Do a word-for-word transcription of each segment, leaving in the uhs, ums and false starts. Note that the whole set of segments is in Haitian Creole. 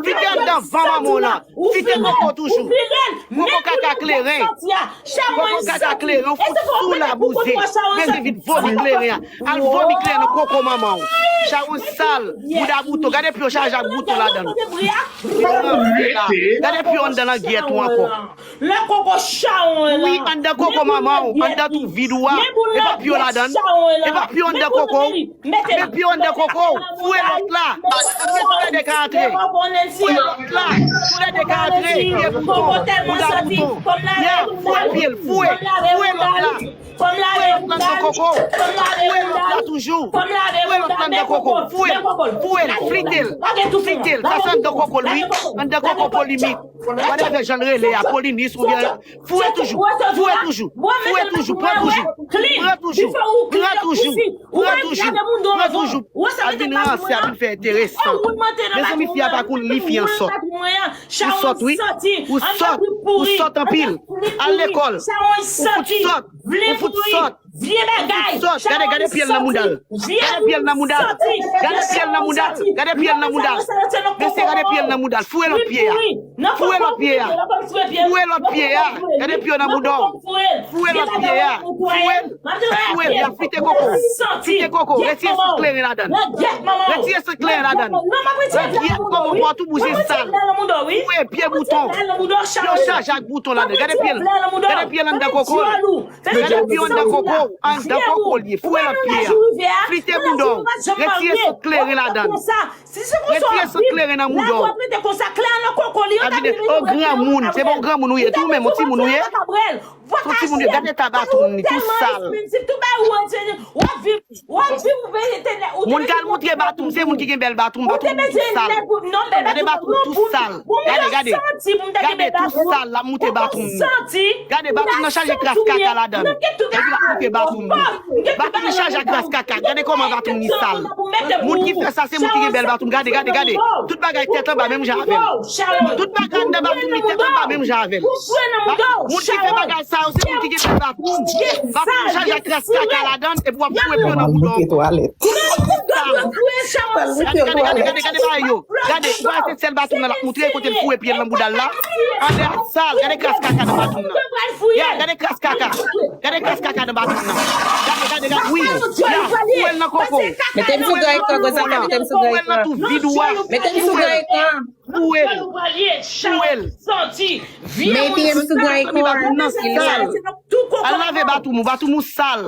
Fite anndan van manman w lan. Fite koko toujou. Koko kaka kleren. Koko kaka kleren, ou fout sou la bouze. Mete vit vomi kleren an. Al vomi kleren nan koko manman w. Chawony sal, bouda bouton. Gade pye w chaje ak bouton ladan l. Gade pye w anndan langyèt ou ankò. Lè koko chawony lan. Wi, anndan koko manman w, anndan twou vid ou a. E pa pye w ladan l. E pa pye w anndan koko w. Men pye w anndan koko w. Foure lòt la. Paske tou lè de ka antre. Foure lòt la. Tou lè de ka antre. Pye bouton. Bouda bouton. Ya, foure pye l. Foure. Foure lòt la. Foure lòt la anndan koko w. Foure lòt la toujou. Foure lòt la anndan koko w. Foure l. Foure l. Flite l. Flite l. Sa se anndan koko l, wi. Anndan koko polimik. Whatever jan l rele a, polinis oubyen foure toujou, foure toujou, foure toujou, pran toujou, pran toujou, pran toujou, pran toujou, pran toujou. Ap vin ranse, ap vin fè enteresan. Mezanmi, fi a pa konn li, fi an sòt. Ou sòt, wi. Ou sòt, ou sòt anpil. Al lekòl. Ou fout sòt, ou fout sòt. Vye bagay. Sòt, gade, gade pye l nan mouda l. Gade pye l nan mouda l. Gade pye l nan mouda l. Gade pye l nan mouda l. Mesye, gade pye l nan mouda l. Foure lòt pye a. Foure lòt pye a. Foure lòt pye a. Gade pye w nan mouda w. Foure lòt pye a. Foure l. Foure l. Y ap fite koko. Fite koko. Retire sant kleren ladan l. Retire sant kleren ladan l. Langyèt manman w, pòt ou bouje sal. Foure pye bouton. Pye w chaje ak bouton ladan l. Gade pye l. Gade pye l anndan koko l. Gade pye w anndan koko w, anndan koko l ye. Foure lòt pye a. Flite bouda w. Retire sant kleren ladan l. Retire sant kleren nan bouda w. Ap vin, o granmoun, se pa w granmoun ou ye tou, menm yon timoun ou ye. Se yon timoun ou ye. Gade eta batoum li, tou sal. Moun k al moutre batoum, se moun ki gen bèl batoum, batoum tou sal. Gade batoum tou sal. Gade, gade. Gade tou sal, l ap moutre batoum li. Gade batoum nan chaje kras kaka ladan l. Epi l ap moutre batoum li. Batoum li chaje ak kras kaka. Gade kòman batoum li sal. Moun ki fè sa, se moun ki gen bèl batoum. Gade, gade, gade. Tout bagay tèt anba menm jan avè l. Tout bagay anndan batoum li tèt anba menm jan avè l. Moun ki fè bagay sa yo, se moun ki gen bèl batoum. Batoum chaje ak kras kaka ladan l, epi w ap foure pye w nan bouda w. Gade, gade, gade, gade bagay yo. Gade, ou wè se sèl batoum nan l ap moutre, kote l foure pye l nan bouda l la. Anndan a sal, gade kras kaka nan batoum nan. Ya, gade kras kaka. Gade kras kaka nan batoum nan. Gade, gade, gade, wi. Ya, foure l nan koko. Mete m sou gran ekran, gwo zafè, mete m sou gran ekran. Foure l nan twou vid ou a. Mete m sou gran ekran. Foure l. Foure l. Mete m sou gran ekran. Batoum nan sal. Al lave batoum ou, batoum ou sal.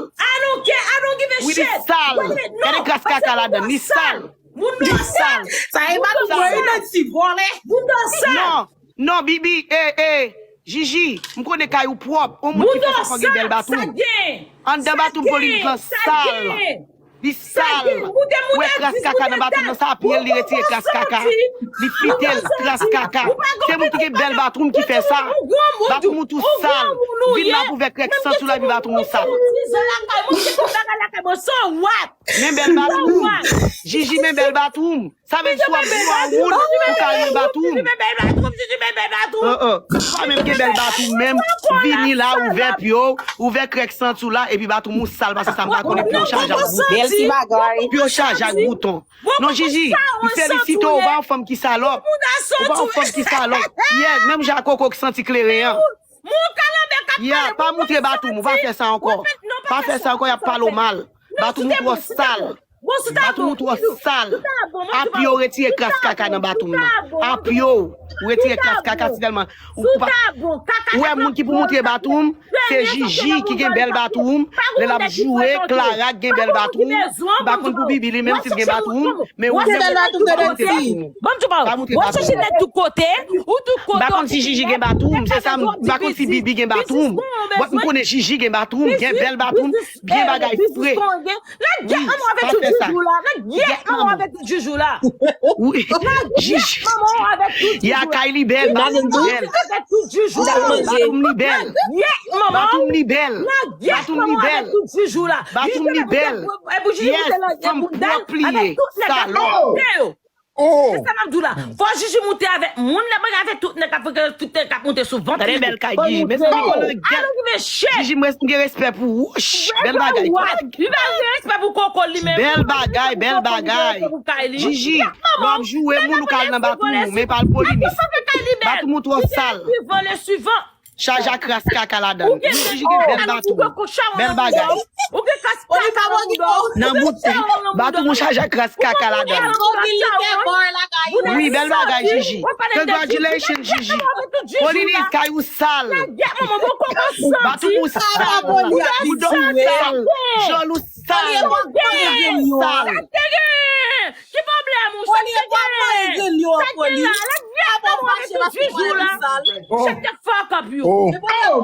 Wi, li sal. Gade kras kaka ladan l, li sal. Li sal. Sa e batoum mwen, nan ti vòlè. Non, non, Bibi, e, e, Jiji, m konnen kay ou pwòp. On moun ki fè sa fò gen bèl batoum. Anndan batoum polimik lan sal. Li sal. Ou wè kras kaka nan batoum nan, sa pye l, li retire kras kaka. Li fite l, kras kaka. Se moun ki gen bèl batoum ki fè sa. Batoum ou tou sal. Vin la pou vè krèk sant sou la, epi batoum ou sal. Men bèl batoum. Jiji, men bèl batoum. Sa vle di si w ap jwe a yon moun, ou ka lwen batoum. Ou pa menm gen bèl batoum menm. Vini la, ouvè pye w, ouvè krèk santi w la, epi batoum ou sal, paske sa m pa konnen pye w chaje ak bouton. Bèl ti bagay. Pye w chaje ak bouton. Non, Jiji, m felisite w, ou pa yon fanm ki salòp. Ou pa yon fanm ki salòp. Yes, menm jan ak koko ki santi kleren an. Ya, pa moutre batoum ou, pa fè sa ankò. Pa fè sa ankò, y ap pale w mal. Batoum ou twò sal. Batoum ou twò sal. A pye w retire kras kaka nan batoum nan. A pye w retire kras kaka si tèlman ou pa. Ou wè moun ki pou moutre batoum, se Jiji ki gen bèl batoum. Lè l ap joure, Clara ki gen bèl batoum. M pa konn pou Bibi li menm si l gen batoum, men ou menm ou pa moutre batoum ou. Pa moutre batoum ou. M pa konn si Jiji gen batoum, se sa m, m pa konn si Bibi gen batoum. But m konnen Jiji gen batoum, gen bèl batoum, gen bagay fre. Wi, pa fè sa. Gyèt manman w avèk tout joujou la. Wi, Jiji. Ya kay li bèl, batoum li bèl. Batoum li bèl. Batoum li bèl. Batoum li bèl. Batoum li bèl. Yes, fanm pwòp li ye. Salòp. Se sa m ap di w la. Fò Jiji moute avèk moun nan, pa avèk tout nèg k ap, tout nèg k ap moute sou vant li. Gade bèl kay Jiji. Mezanmi, Jiji, m gen respè pou ou. Wouch, bèl bagay. Li pa gen respè pou koko li menm. Bèl bagay, bèl bagay. Jiji, lè w ap joure moun, ou ka al nan Batoumou, men pa al Polinis. Batoumou twò sal. Chaje ak kras kaka ladan l. Wi, Jiji gen bèl Batoumou. Bèl bagay. Nan bout, Batoumou chaje ak kras kaka ladan l. Wi, bèl bagay, Jiji. Congratulations, Jiji. Polinis, kay ou sal. Batoumou sal. Bouda w sal. Dyòl ou sal. Sal. Ki pwoblèm ou? Sa k te gen? Sa k te gen la? Lè Jiji la. Shut the fuck up, you. Oh,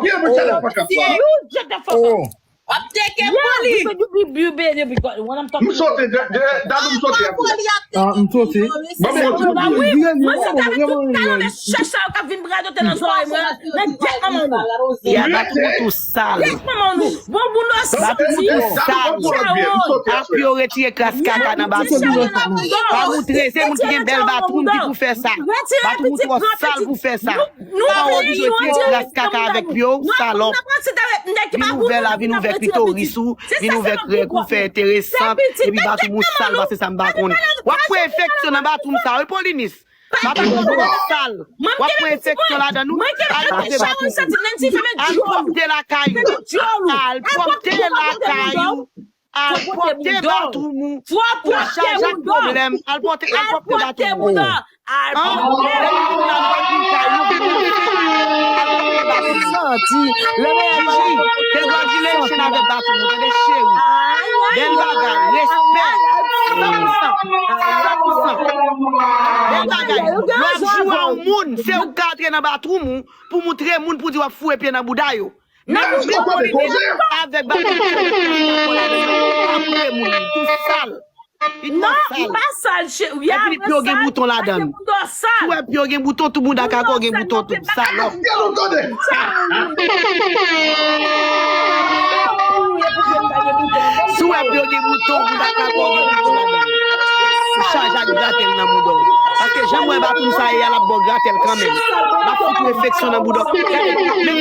yeah, but shut the fuck up. You shut the fuck up. W ap teke pou li. M sote, Dadou, m sote. M sote. Mwen sote avèk tout talè chèch sa yo k ap vin radote nan zòrèy mwen. Men tèt manman nou. Tèt manman nou. Bon, bon, nou soti. Apyo retire kras kaka nan Batoumou. Pa moutre, se moun ki gen bèl Batoumou ki pou fè sa. Batoumou twò sal pou fè sa. Nou pa oblije retire kras kaka avèk pye w, salòp. Vin ouvè la, vin ouvè klitoris ou, vin ouvè krèk ou, fè enteresan, epi Batoumou sal pase sa m pa konn. W ap pran enfeksyon nan Batoumou sa, wi, Polinis. Batoumou twò sal. W ap pran enfeksyon ladan nou. Al pwòpte Batoumou. Al pwòpte lakay ou. Al pwòpte lakay ou. Al pòte Batoumou. Fò w chaje ak pwoblèm. Al pòte, al pòte Batoumou. Al pòte Batoumou. Santi. Jiji, congratulations avèk Batoumou, tande cheri. Bèl bagay, respè. San pou san. San pou san. Bèl bagay. Lè w ap joure yon moun, se ou k ka antre nan Batoumou pou moutre moun pou di w ap foure pye nan bouda yo. Nan bouda Polinis avèk Batoumou. Apre moun, tou sal. Non, li pa sal, cheri. Epi pye w gen bouton ladan l. Si w wè pye w gen bouton, tout bouda kaka w gen bouton tou, salòp. Si w wè pye w gen bouton, bouda kaka w gen bouton ladan l. Ou chaje ak gratèl nan mouda w. Paske jan m wè Batoumou sa ye a, l ap ba w gratèl kanmenm. L ap fout ou enfeksyon nan bouda w.